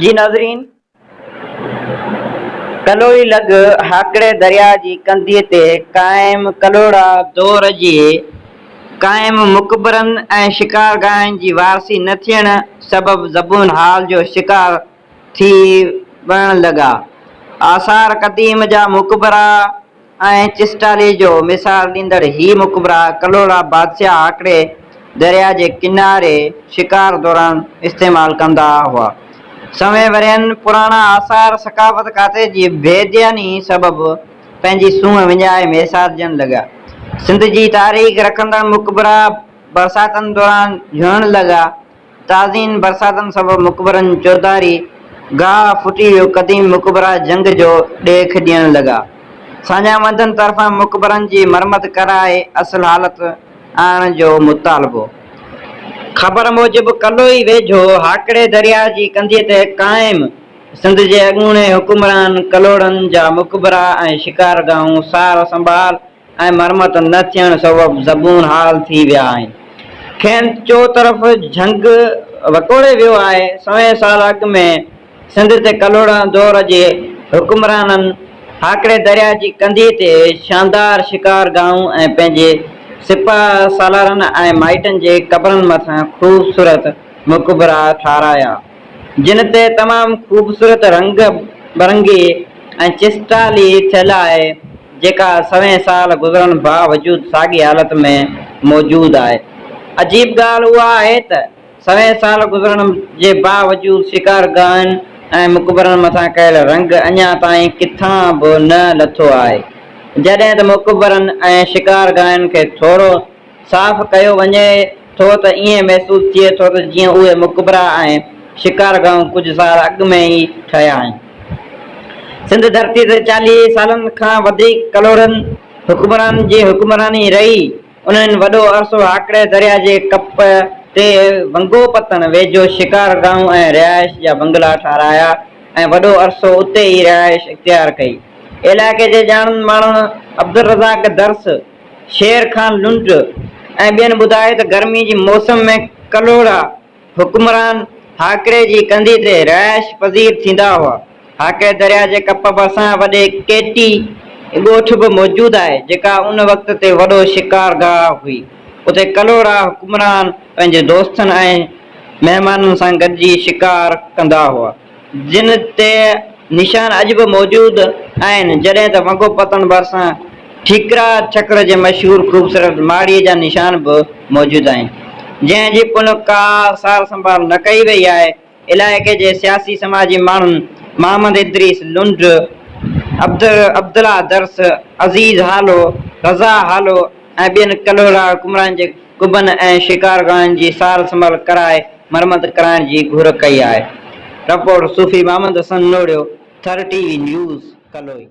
جي ناظرين! ڪلوئي لڳ هاڪڙي درياء جي ڪنڌيء تي قائم ڪلهوڙا دور جي قائم مقبرن ۽ شڪارگاهن جي وارثي نه ٿيڻ سبب زبون حال جو شڪار ٿي وڃڻ لڳا. آثار قديم جا مقبرا ۽ چسٽالي جو مثال ڏيندڙ هي مقبرا ڪلهوڙا بادشاهه هاڪڙي درياء جي ڪناري شڪار دوران استعمال ڪندا هئا. سوين ورهين پراڻا آثار ثقافت کاتي جي بي ڌياني سبب پنهنجي سونهن وڃائي ميسارجڻ لڳا. سنڌ جي تاريخ رکندڙ مقبرا برساتن دوران جهرڻ لڳا. تازين برساتن سبب مقبرن چوڌاري گاهه ڦٽي ويو، قديم مقبرا جهنگ جو ڏيک ڏيڻ لڳا. ساڃاهوندن طرفان مقبرن جي مرمت ڪرائي اصل حالت آڻڻ جو مطالبو. خبر موجب ڪلوئي ويجهو هاڪڙي درياء جي ڪنڌيء تي قائم سنڌ جي اڳوڻي حڪمران ڪلهوڙن جا مقبرا ۽ شڪارگاهون سار سنڀال ۽ مرمت نه ٿيڻ سبب زبون حال ٿي ويا آهن. کين چؤطرف جهنگ وڪوڙي ويو آهي. سوين سال اڳ ۾ سنڌ تي ڪلهوڙا دور جي حڪمرانن هاڪڙي درياء جي ڪنڌيء تي شاندار شڪار گاهون ۽ پنهنجي سپهه سالارن ۽ مائٽن جي قبرن مٿان خوبصورت مقبرا ٺاهرايا. جن تي تمام خوبصورت رنگ برنگي ۽ چسٽالي ٿيل آهي، جيڪا سوين سال گذرڻ باوجود ساڳي حالت ۾ موجود آهي. عجيب ڳالهه اها آهي ته سوين سال گذرڻ جي باوجود شڪارگاهن ۽ مقبرن مٿان ڪيل رنگ اڃا تائين ڪٿان به نه لٿو آهي. جڏهن ته مقبرن ۽ شڪارگاهن کي ٿورو صاف ڪيو وڃي ٿو ته ائين محسوس ٿئي ٿو ته جيئن اهي مقبرا ۽ شڪارگاهون ڪجهه سال اڳ ۾ ئي ٺهيا آهن. سنڌ ڌرتي تي 40 سالن کان وڌيڪ ڪلهوڙن حڪمرانن جي حڪمراني رهي. انهن وڏو عرصو هاڪڙي درياء جي ڪپ تي ونگو پتڻ ويجهو شڪارگاهون ۽ رهائش جا بنگلا ٺاهرايا ۽ وڏو عرصو اتي ئي رهائش اختيار ڪئي. علائقي جي ڄاڻن ماڻهن عبدالرزاق درس، شير خان لنڊ ۽ ٻين ٻڌايو ته گرمي جي موسم ۾ ڪلهوڙا حڪمران هاڪڙي جي ڪنڌي تي رهائش پذير ٿيندا هئا. هاڪڙي درياء جي ڪپ ڀرسان وڏي ڪيٽي ڳوٺ به موجود آهي، جيڪا ان وقت تي وڏو شڪارگاهه هئي. اتي ڪلهوڙا حڪمران پنهنجي دوستن ۽ مهمانن سان گڏجي شڪار ڪندا هئا. جن تي نشان اڄ به موجود آهن، جڏهن ته ونگو پتڻ ڀرسان ٺيڪرا ڇڪر جي مشهور خوبصورت ماڙيء جا نشان به موجود آهن، جنهن جي پڻ ڪا سار سنڀال نه ڪئي وئي آهي. علائقي جي سياسي سماجي ماڻهن محمد ادريس لنڊ، عبدالله درس، عزيز هالو، رضا هالو ۽ ٻين ڪلهوڙا حڪمرانن جي قبن ۽ شڪارگاهن جي سار سنڀال ڪرائي مرمت ڪرائڻ جي گهر ڪئي آهي. Report, Sufi Muhammad Hassan Nohrio, Thar T V news, Kaloi.